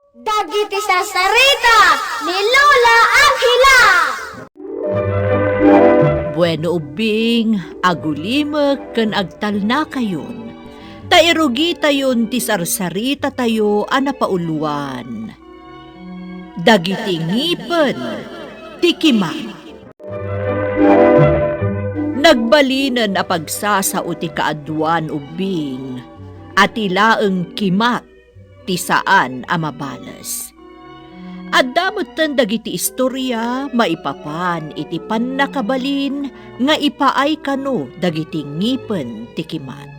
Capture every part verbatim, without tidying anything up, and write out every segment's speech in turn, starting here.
Dagiti sarsarita ni Lola Angela. Bueno, ubbing, agulimek ken agtalnakayon, ta irugitayon ti sarsaritatayo a napauluan, Dagiti Ngipen ti Kimat. Nagbalinen a pagsasao ti kaaduan, ubbing, a ti laeng kimat ti saan a mabales. Adda metten dagiti istoria maipapan iti pannakabalin nga ipaay kano dagiti ngipen ti kimat.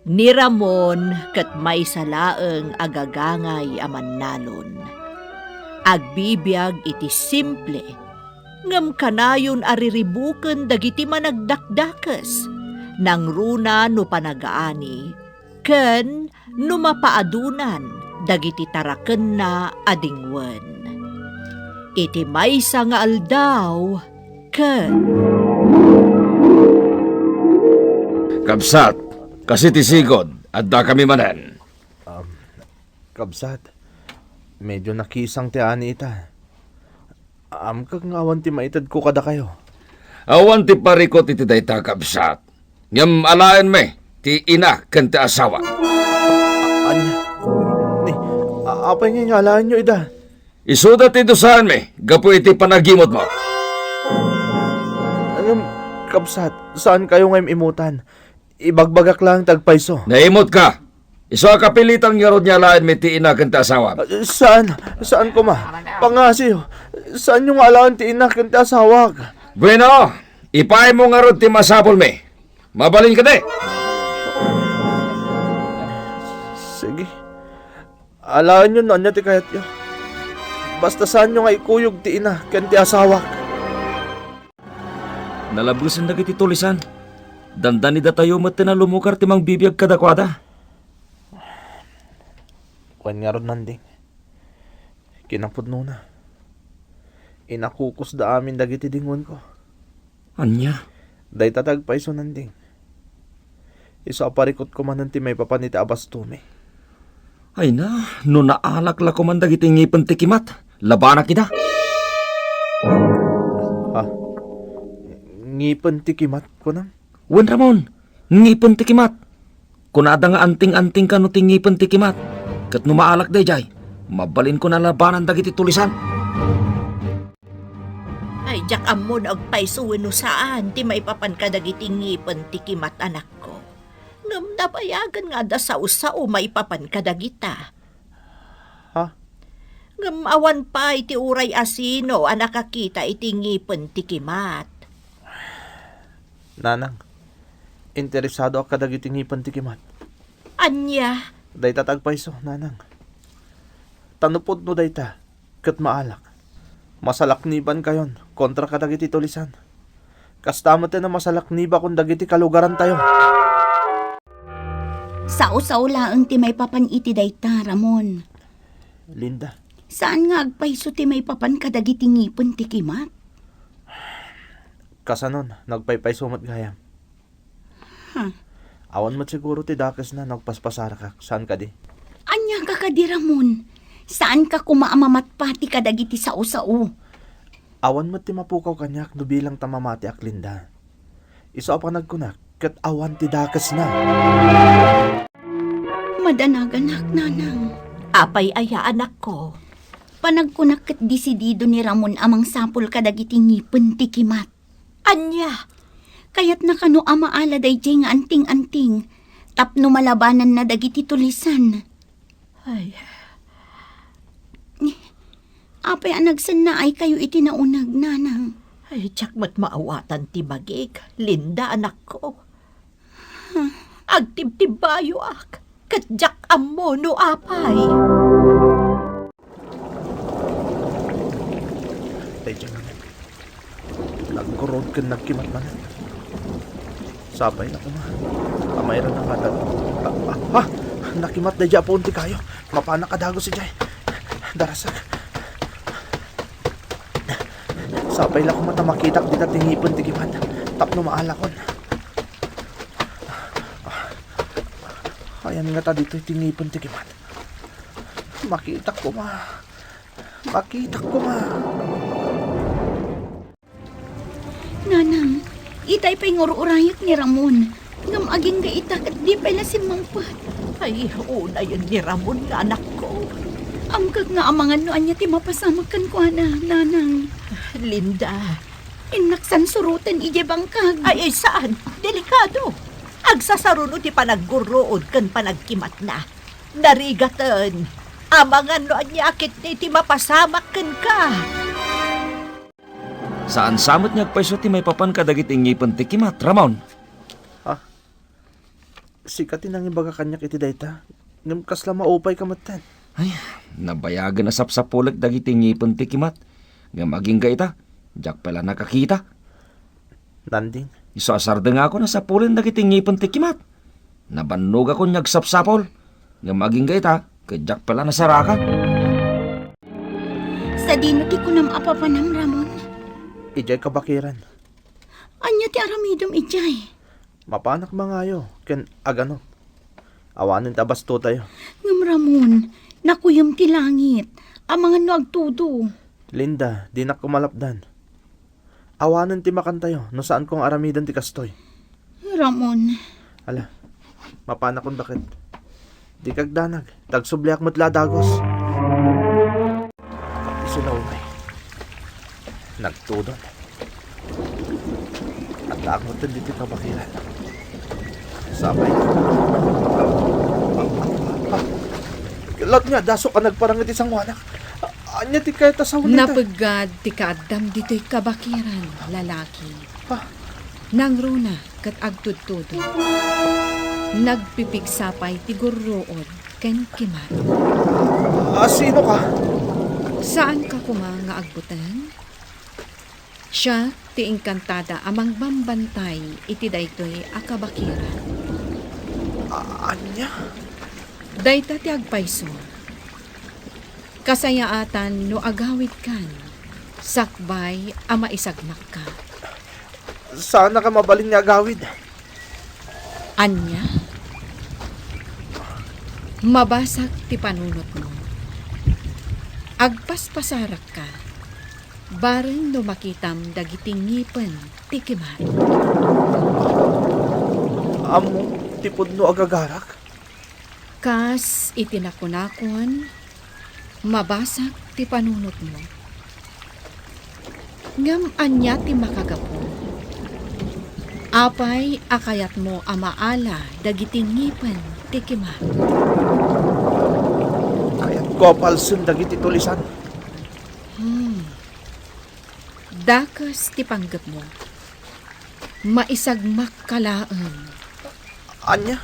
Ni Ramon ket maysa laeng a gagangay a mannalon. Agbibiag iti simple, ngem kanayon a riribuken dagiti managdakdakes, nangruna no panagaani, ken no mapaadunan dagiti tarakenna a dingwen. Iti maysa nga aldaw, ken Kabsat, kas iti sigud, addakami manen. Um, kabsat, medyo nakisang ti ani ita. Ammok nga awan ti maitedko kadakayo. Awan ti parikut iti dayta, kabsat. Ngem alaenmi ti ina ken ti asawa. Ania? Ni, a-, apay nga alaenyo ida? Isuda ti dusaenmi gapu iti panagimutmo. Ngem, kabsat, saankayo nga im-imutan. Ibagbagak laeng ti agpayso. Naimutka. Isu a kapilitan ngarud nga alaenmi ti ina ken ti asawam. Ah, saan? Saan koma? Pangngasiyo. Saanyo nga alaen ti ina ken ti asawak? Bueno, ipaaymo ngarud ti masapulmi. Mabalin kadi? Sige. Alaenyo no ania ti kayatyo. Basta saanyo nga ikuyog ti ina ken ti asawak. Nalabesen dagiti tulisan. Dandanidatayo met ti nalumugar ti mangbibiag kadakuada. Wen ngarud, Nanding, kinapudnona, inakukusda amin dagiti dingwenko. Ania? Dayta ti agpayso, Nanding. Isu a parikutko manen ti maipapan iti abastomi. Ay na, no naalak la koman dagiti ngipen ti kimat, labanak ida. Ha? Ngipen ti kimat, kunam? Wen, Ramon, ngipen ti kimat. Kunada nga anting-anting kano ti ngipen ti kimat. Ket no maalak daydiay, mabalinko a labanan dagiti tulisan. Ay, diak ammo no agpayso wenno saan ti maipapan kadagiti ngipen ti kimat, anakko. Ngem nabayagen nga adda sao-sao maipapan kadagita. Ha? Ngem awan pay ti uray a sino a nakakita iti ngipen ti kimat. Nanang, interesadoak kadagiti ngipen ti kimat. Ania? Dayta ti agpayso, Nanang. Ta no pudno dayta, ket maalak, masalaknibankayon kontra kadagiti tulisan. Kasta met ti masalaknibakon dagiti kalugarantayo. Sao-sao laeng ti maipapan iti dayta, Ramon. Linda. Saan nga agpayso ti maipapan kadagiti ngipen ti kimat? Kasanon, nagpaypayso met gayam. Ha. Awan met siguro ti dakesna no agpaspasarakak, saan kadi? Ania ka kadi, Ramon? Saan ka koma a mamatpati kadagiti sao-sao? Awan met ti mapukaw kaniak no bilang ta mamatiak, Linda. Isu a panagkunak, ket awan ti dakesna. Madanaganak, Nanang. Apay aya, anakko? Panagkunak ket disidido ni Ramon a mangsapul kadagiti ngipen ti kimat. Ania? Kayatna kano a maala daydiay nga anting-anting tapno malabananna dagiti tulisan. Ay. Apay a nagsennaaykayo iti nauneg, Nanang? Ay, diak met maawatan ti bagik, Linda, anakko. Huh? Agtibtibbayoak, ket diak ammo no apay. Daydiay manen. Nagkurod ken nagkimat manen. Sapay la koma. Amayra na nga dad-, ah, ah, ah! Nakimat daydiay a puon ti kayo. Mapanak a dagus idiay. Darasak. Sapay la koma ta makitak dita ti ngipen ti kimat. Tapno maalakon. Ayan nga ta ditoy ti ngipen ti kimat. Makitak koma. Makitak koma. Nanang, itay pay nga ur-urayek ni Ramon. Ngem agingga ita ket di pay la simmangpet. Ay, unayen ni Ramon nga anakko. Amkak nga amangan no ania ti mapasamak kenkuana, Nanang. Linda. Innak sansuroten idiay bangkag. Ay, ay, saan? Delikado. Agsasaruno ti panaggurruod ken panagkimatna. Narigaten. Amangan no ania a ketdi ti mapasamak kenka. Saan sa met nga agpayso ti maipapan kadagiti ngipen ti kimat, Ramon? Ha? Sika ti nangibaga kaniak iti dayta, ngem kasla maupayka metten. Ay, nabayagen a sapsapulek dagiti ngipen ti kimat, ngem agingga ita, diak pay la nakakita. Nanding. Isu a sardengakon a sapulen dagiti ngipen ti kimat. Nabannogakon nga agsapsapul, ngem agingga ita, ket diak pay la nasarakan. Sadino ti kunam a papanam, Ramon? Idiay kabakiran. Ania ti aramidem idiay? Mapanak mangayo ken aganok. Awanen ti abastotayo. Ngem Ramon, nakuyem ti langit. Amangan no agtudo. Linda, dinak koma malapdan. Awanen ti makantayo no saanko nga aramiden ti kastoy. Ramon. Ala, mapanakon baket. Dika agdanag, ta agsubliak met la a dagus. Isu la unay. Nagtudon. Addaak metten ditoy kabakiran. Sapay. Ket laeng nga dasok a nagparang iti sangoanak. Ania ti kayat a sawen dayta? Napeggad ti kaaddam ditoy kabakiran, lalaki. Ha? Nangruna ket agtudtudo. Nagpipigsa pay ti gurruod ken kimat. A, sino ka? Saanka koma nga agbuteng? Siak ti engkantada a mangbambantay iti daytoy a kabakiran. A-, ania? Dayta ti agpayso. Kasayaatan no agawidkan, sakbay a maisagmakka. Saanak a mabalin nga agawid. Ania? Mabasak ti panunotmo. Agpaspasarakka, bareng no makitam dagiti ngipen ti kimat. Ammom ti pudno a gagarak? Kas iti nakunakon, mabasak ti panunotmo. Ngem ania ti makagapu? Apay a kayatmo a maala dagiti ngipen ti kimat? Kayatko a palsen dagiti tulisan. Hmm. Dakes ti panggepmo. Maisagmakka laeng. Ania?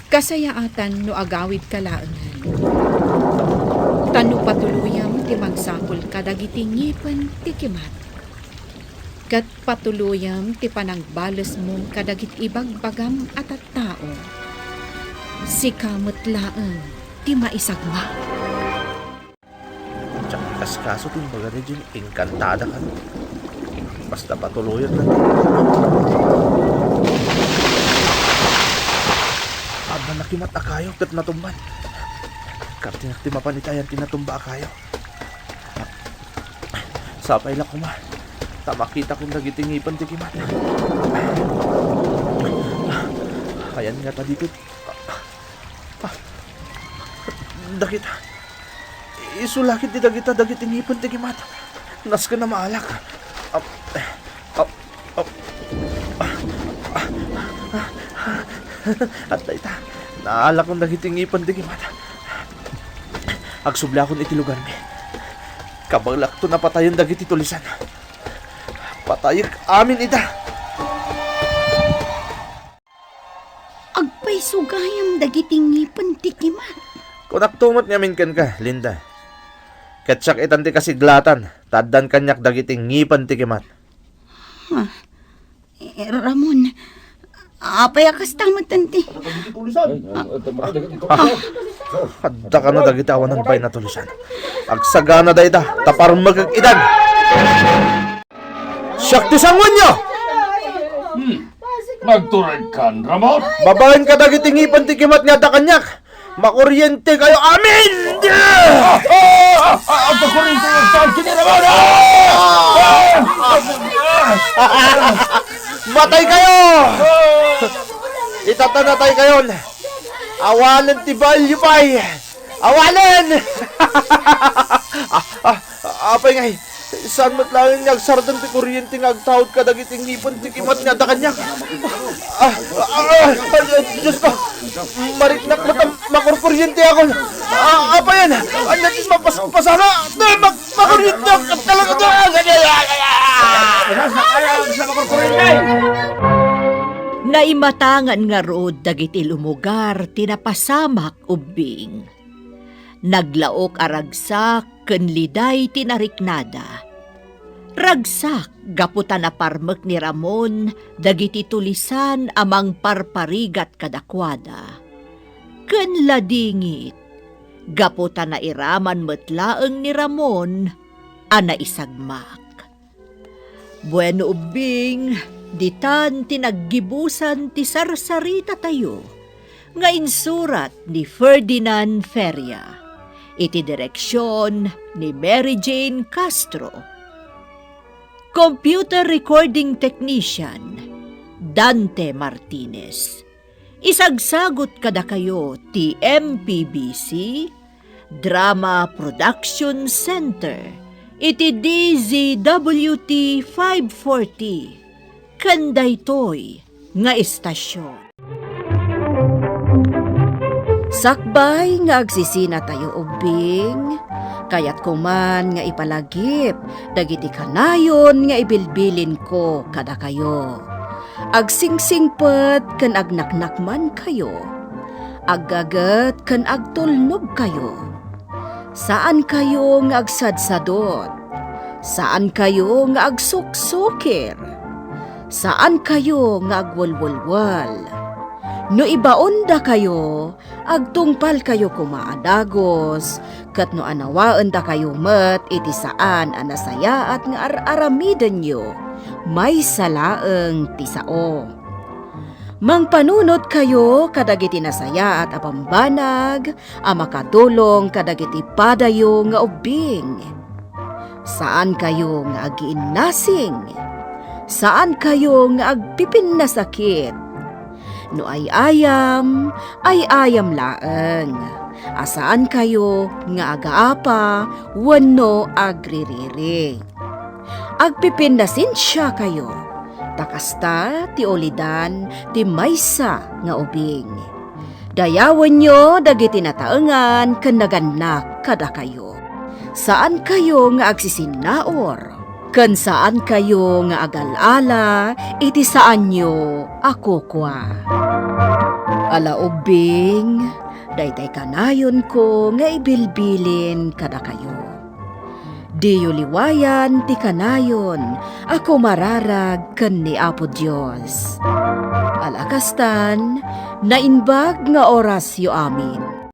Kasayaatan no agawidka laengen. Ta no patuloyem ti mangsapul kadagiti ngipen ti kimat, ket patuloyem ti panangbalesmo kadagiti ibagbagam a tattao, sika met laeng ti maisagmak. Diak ikaskaso ti imbaga daydiay engkantada kano. Basta patuloyek latta. Adda nakimat a kayo ket natumban. Kartinak ti mapan iti ayan ti natumba a kayo. Sapay la koma ta makitakon dagiti ngipen ti kimat. Ayan ngata ditoy. Dagita. Isu la ketdi dagita dagiti ngipen ti kimat. Nasken a maalak. Ap-, ap-, ap-, Adda ita. Naalakon dagiti ngipen ti kimat. Agsubliakon iti lugarmi. Kabaelakton a patayen dagiti tulisan. Patayek amin ida. Agpayso gayam dagiti ngipen ti kimat. Kunakto met ngamin kenka, Linda. Ket siak itan ti kasiglatan, ta addan kaniak dagiti ngipen ti kimat. Ah, eh, Ramon, apay a kasta met ti? Ay, ay, ay, ay, ay, ay, ay. Adda kano dagiti awan bain a tulisan. Agsagana dayta, ta parmek idan. Siak ti sanguenyo! Hmm. Nagturedkan, Ramon? Babaen kadagiti ngipen ti kimat nga adda kaniak. Makuryente kayo amin! Ah! Ah! Ah! Ah! Makuryente yung tao, kiniraman! Ah! Ah! Ah! Matay kayo! Itata, natay kayon! Awanen ti baelyo pay! Awanen! Ah, ah, apay ngay, saan met laeng nga agsardeng ti kuryente nga agtaud kadagiti ngipen ti kimat nga adda kaniak? Ah, ah, ah, ah, Diyos ko! Mariknak met a makurkuryente ako! Ah, apayen? Ania ti mapas-, pasana? Di, mak-, makuryente ako talaga! Naimatangan ngarud dagiti lumugar ti napasamak ubbing. Naglaok a ragsak ken liday ti nariknada. Ragsak gapu ta naparmek ni Ramon dagiti tulisan a mangparparigat kadakuada. Ken ladingit, gapu ta nairaman met laeng ni Ramon a naisagmak. Bueno, ubbing, ditan ti naggibusan ti sarsaritatayo nga insurat ni Ferdinand Feria, iti direksion ni Mary Jane Castro. Computer recording technician, Dante Martinez. Isagsagut kadakayo ti M P B C Drama Production Center iti D Z W T five forty, ken daytoy nga estasion. Sakbay nga agsisinatayo ubbing, kayatko man nga ipalagip dagiti kanayon nga ibilbilinko kadakayo. Agsingsingpet ken agnaknakmankayo. Aggaget ken agtulnogkayo. Saankayo nga agsadsadot. Saankayo nga agsuksukir. Saankayo nga agwelwelwel. No ibaondakayo, agtungpalkayo koma a dagus, ket no anawaendakayo met iti saan a nasayaat nga ar-aramidenyo, maysa laeng ti sao. Mangpanunotkayo kadagiti nasayaat a bambanag a makatulong kadagiti padayo nga ubbing. Saankayo nga agiinnasing. Saankayo nga agpipinnasakit. No ay-ayam, ay-ayam laeng. A saankayo nga agaapa wenno agririri. Agpipinnasensiakayo, ta kasta ti ulidan ti maysa nga ubing. Dayawenyo dagiti nataengan ken nagannak kadakayo. Saankayo nga agsisinnaur, ken saankayo nga agal-ala iti saanyo a kukua. Ala ubbing, daytay kanayonko nga ibilbilin kadakayo. Diyo liwayan ti kanayon a kumararag ken ni Apo Dios. Ala kastan, naimbag nga orasyo amin.